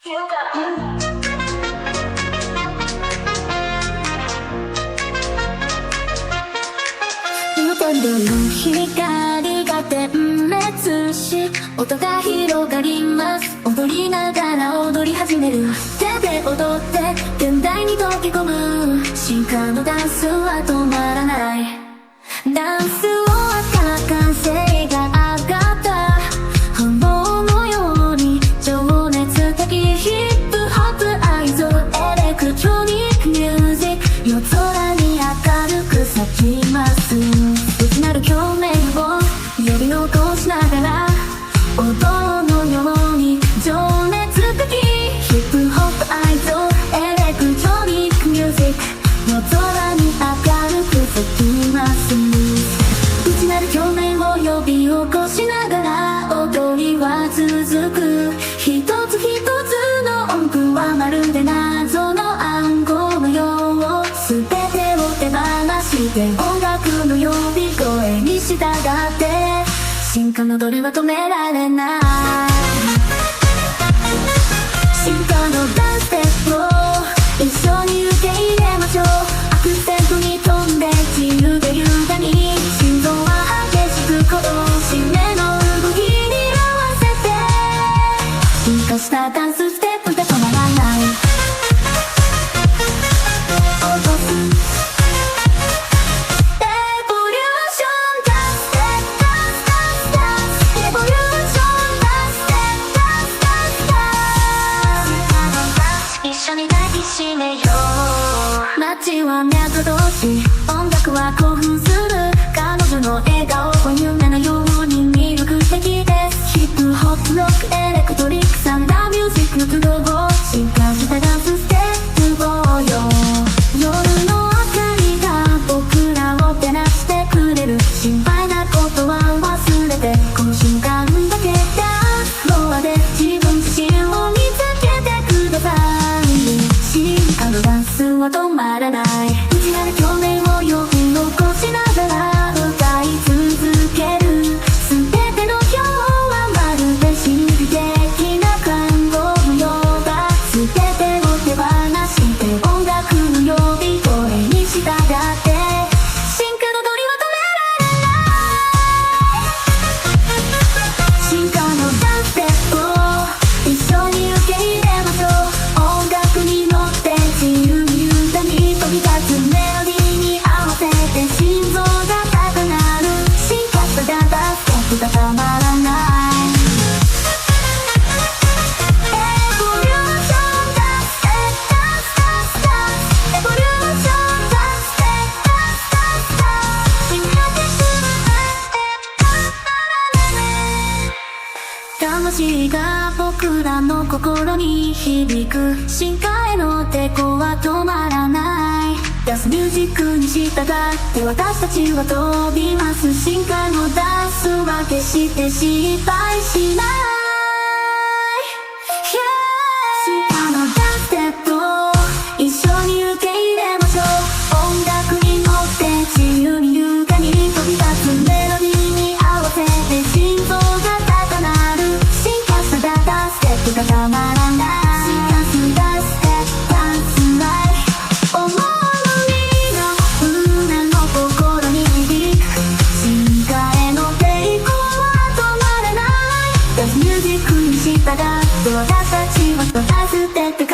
の光が点滅し、音が広がります。踊りながら踊り始める。手で踊って、現代に溶け込む。進化のダンスは止まらない。ダンス終わった。歓声が上がった。炎のように情熱的。ヒップホップ愛憎エレクトロニックミュージック、夜空に明るく咲きます。内なる共鳴を呼び起こしながら、音のように情熱的。ヒップホップ愛憎エレクトロニックミュージック、夜空に明るく咲きます。内なる共鳴を呼び起こしながら、踊りは続く。一つ一つの音符は、まるで謎の暗号のよう。全てを手放して、音楽の呼び声に従って、進化の踊りは止められない。進化のダンスステップを一緒に受け入れましょう。アクセントに飛んで、自由で優雅に。心臓は激しく鼓動し、目の動きに合わせて、進化したダンスステップが止まらない。落とすエボリューションダンスステップ、ダンスダンスダンス、エボリューションダンスステップ、ダンスダンスダンス。一緒に抱きしめよう。街は脈動し、音楽は興奮する。彼女の笑顔は夢のように魅力的です。ヒップホップ、ロック、エレクトリックサンダーミュージックの都合、進化したダンスステップをよ。夜の明かりが僕らを照らしてくれる。心配なことは忘れて、この瞬間だけ、ダンスフロアで自分自身を見つけてください。進化のダンスは止まらない。内なる共鳴を呼び起こしながら、歌い続ける。全ての今日は、まるで神秘的な感動のようだ。全てを手放して、音楽の呼び声に従って、進化の踊りは止められない。進化のダンスステップを一緒に受け入れましょう。音楽に乗って、自由に優雅に飛び立つ。メロディーに合わせて、心臓が高鳴る。進化したダンスステップがたまらない。エボリューションダンスステップ、ダンスダンスダンス、エボリューションダンスステップ、ダンスダンスダンス、進化ステップ魂が僕らの心に響く。進化への抵抗は止まらない。ダンスミュージックに従って、私たちは飛びます。進化のダンスは決して失敗しない。 Yeah 進化のダンスステップを一緒に受け入れましょう。音楽に乗って、自由に優雅に飛び立つ。メロディーに合わせて、心臓が高鳴る。進化したダンスステップがたまらない。進化するダンスステップ、ダンスライフ、思うみが胸の心に響く。進化への抵抗は止まらない。ダンスミュージックに従って、私たちはダンスステップ